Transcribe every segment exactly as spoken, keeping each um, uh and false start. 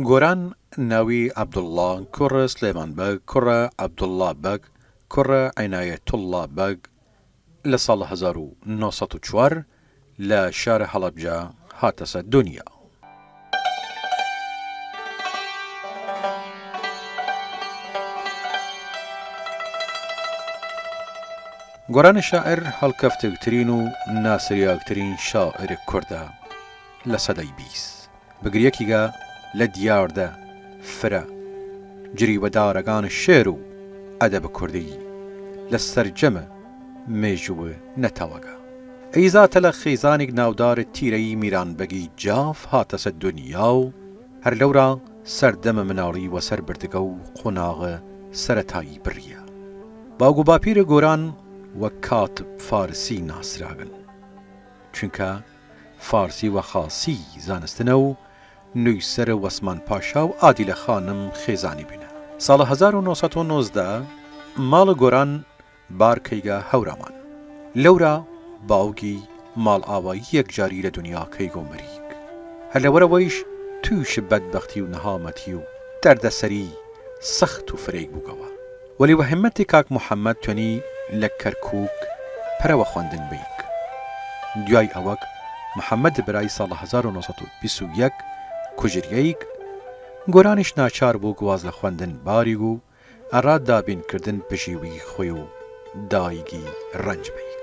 گۆران ناوی عەبدوڵڵا کوڕ سلێمان بەگ کوڕ عەبدوڵڵا بەگ کوڕ عینایەتوڵڵا بەگ لە ساڵ هەزار و نۆ سەد و چوار لە شار هەڵەبجە هاتەسە دونیا. گۆران شاعر هەڵکەفتگترین و ناسریاگترین شاعر کوردە لە سەدەی بیست. بگریەکیگە لە دیاردە فرە جریوەدارەگان شێر و ئەدەب کوردی لە سەرجەمە مێژوو نەتەوەگە. ئیزاتە لە خیزانیگ ناودار تیرەی میران بەگی جاف هاتەسە دونیا و هەر لەورا سەردەمە مناڵی وەسەر بردگە و قوناغە سەرەتایی بڕیە. باوگ و باپیر گۆران وە کاتب فارسی ناسراگن، چونکە فارسی وە خاسی زانستنە و نویسەر وەسمان پاشا و عادیلە خانم خێزانی بینە. ساڵ هەزار و نۆ سەد و نۆزدە ماڵ گۆران بار کەیگە هەورامان. لەورا باوگی ماڵ ئاوایی یەکجاری لە دونیا کەیگ و مریگ. هەر لەوەرەوەیش تویش بەدبەختی و نەهامەتی و دەردەسەری سەخت و فرەیگ بووگەوە. وەلی وە هەمەتی کاک محەمەد تونی لە کەرکووک پەرە وە خوەندن بەیگ. دویای ئەوەک محەمەد برای ساڵ هەزار و نۆ سەد و بیست و یەک کوژریەیگ، گۆرانیش ناچار بووگ واز لە خوەندن باریگ و ئەرا دابینکردن پژیوی خوی و دایگی رەنج بەیگ.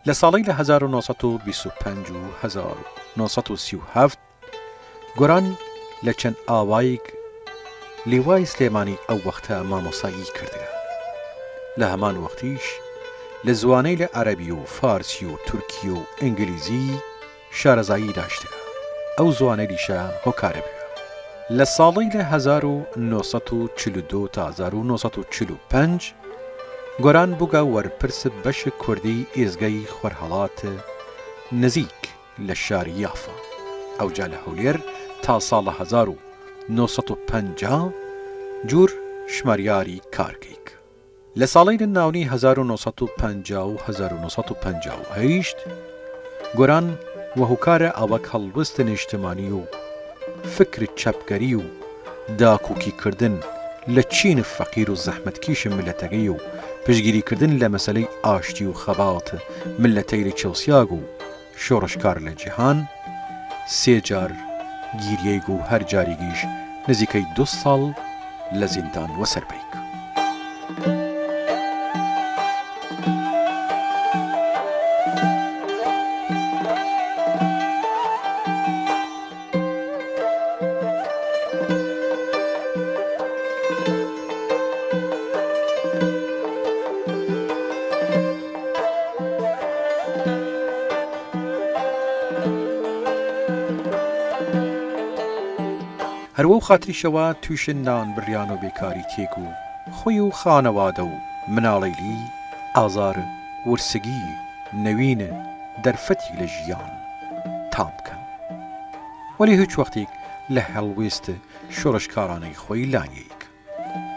لە ساڵەیل هەزار و نۆ سەد و بیست و پەنج و هەزار و نۆ سەد و سی و هەفت گۆران لە چەن ئاوایگ لیوای سلێمانی ئەو وەختە مامۆسایی کردگە. لە هەمان وەختیش لە زوانەیل عەرەبی و فارسی و تورکی و ئنگلیزی شارەزایی داشتگە. ئەو زوانەیلیشە هۆکارە بویە. لە ساڵەیل هەزار و نۆ سەد و چل و دو تا هەزار و نۆ سەد و چل و پەنج گۆران بووگە وەرپرس بەش کوردی ئێزگەی خوەرهەڵات نزیک لە شار یافا. ئەوجا لە هەولێر تا ساڵ هەزار و نۆ سەد و پەنجا جوور شمەریاری کار کەیگ. لە ساڵەیل ناونی هەزار و نۆ سەد و پەنجا و هەزار و نۆ سەد و پەنجا و هەشت گۆران وە هوکارە ئەوەک هەڵوست نیشتمانی و فکر چەپگەری و داکووکیکردن لە چین فەقیر و زەحمەتکیش ملەتەگەی و پشتگیریکردن لە مەسەلەی ئاشتی و خەبات ملەتەیل چەوسیاگ و شۆڕشکار لە جیهان، سێ جار گیریەیگ و هەر جاریگیش نزیکەی دو ساڵ لە زیندان وەسەر بەیگ. هەر وەو خاتریشەوە تویش نان بڕیان و بێکاری تیەیگ و خوی و خانەوادە و مناڵەیلی ئازار ورسگی نەوین دەرفەتیگ لە ژیان تام کەن، وەلی هویچ وەختیگ لە هەڵویست شۆڕشکارانەی خوەی لانیەیگ.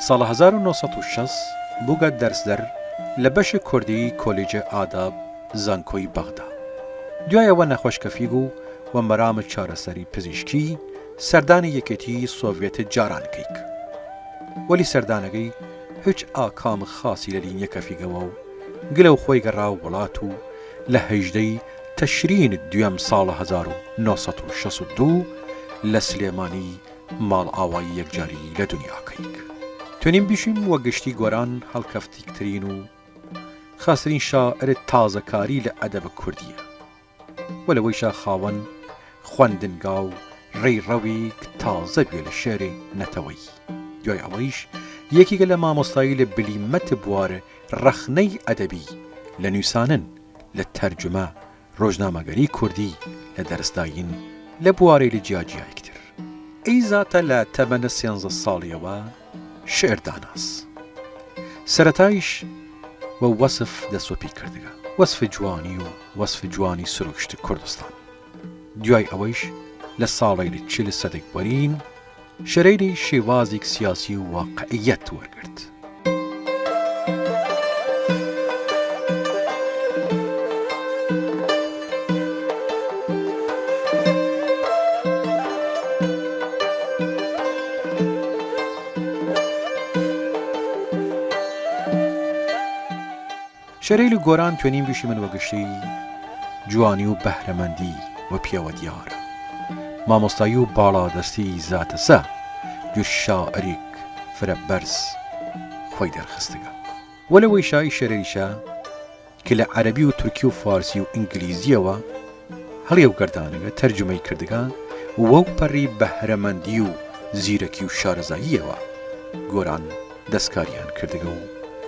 ساڵ هەزار و نۆ سەد و شەست بووگە دەرسدەر لە بەش کوردی کۆلیج ئاداب زانکۆی بەغدا. دویای ئەوە نەخوەش کەفیگ و وە مەرام چارەسەری پزیشکی سەردانی یەکێتی سۆڤیەت جاران کەیگ، وەلی سەردانەگەی هویچ ئاکام خاسی لەلی نیەکەفیگەوە و گلەو خوەی گەڕا وڵات و لە هەیژدەی تەشرین دویەم ساڵ هەزار و نۆ سەد و شەست و دو لە سلێمانی ماڵ ئاوایی یەکجاری لە دونیا کەیگ. تونیم بیشیم وە گشتی گۆران هەڵکەفتیگترین و خاسترین شاعر تازەکاری لە ئەدەب کوردیە، و لەوەیشا خاوەن خوەندنگا و رەیڕەویگ تازە بیە لە شێر نەتەوەیی. دویای ئەوەیش یەکیگە لە مامۆستایی لە بلیمەت بوار رەخنەی ئەدەبی لە نویسانن، لە تەرجمە، رۆژنامەگەری کوردی، لە دەرسداین لە بوارەیل جیاجیایگتر. ئیزاتە لە تەمەن سێنزە ساڵیەوە شعر داناس. سەرەتایش وە وەسف دەسوەپی کردگە، وەسف جوانی و وەسف جوانی سروشت کوردستان. دویای ئەوەیش لە ساڵەیل چل سەدەی وەرین شعرەیلی شێوازیگ سیاسی و واقعیەت وەرگرد. شێرەیل و گۆران توێنیم بویشیمن وە گشتی جوانی و بەهرەمەندی وە پیەوە دیارە. مامۆستایی و باڵادەستی زاتەسە جوور شاعریگ فرە بەرز خوەی دەرخستگە. وەلێ وەیشا ئی شێرەیلیشە ک لە عەرەبی و تورکی و فارسی و ئنگلیزیەوە هەڵیەوگەردانگە، تەرجومەی کردگە، وەو پەڕی بەهرەمەندی و زیرەکی و شارەزاییەوە گۆران دەسکاریان کردگە و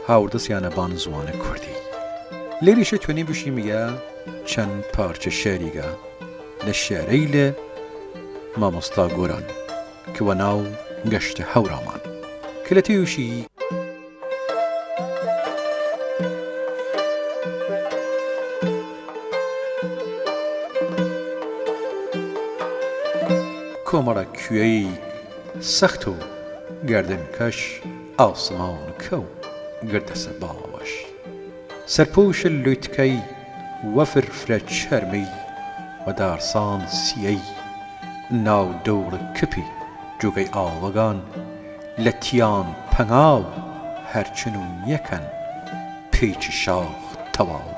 هاوردەسیانە بان زوانە کوردی. لەیریشە توێنیم بویشیمگە چەن پارچە شێریگە لە شێرەیل مامۆستا گۆران ک وە ناو گەشتە هەورامان ک لە تێیشی کۆمەڵە کویەیگ سەخت و گەردنکەش، ئاسمان کەو گردەسە باوەش، سەرپووش لویتکەی وەفر فرە چەرمی، و دارسان سیەی ناو دەوڵ کپی جوگەی ئاوەگان، لە تیان پەنگاو هەرچن و نیەکەن پیچ شاخ تەواو،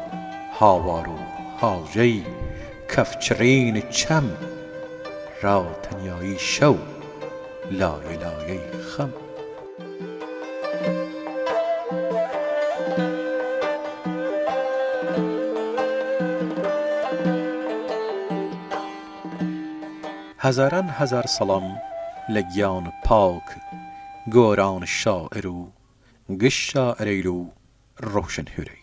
هاوار و هاوژەی کەفچڕین چەم، را تەنیایی شەو لایە لایەی خەم. هەزاران هەزار سەڵام لە گیان پاک گۆران شاعر و گشت شاعرەیل و ڕوشنهویرەیل.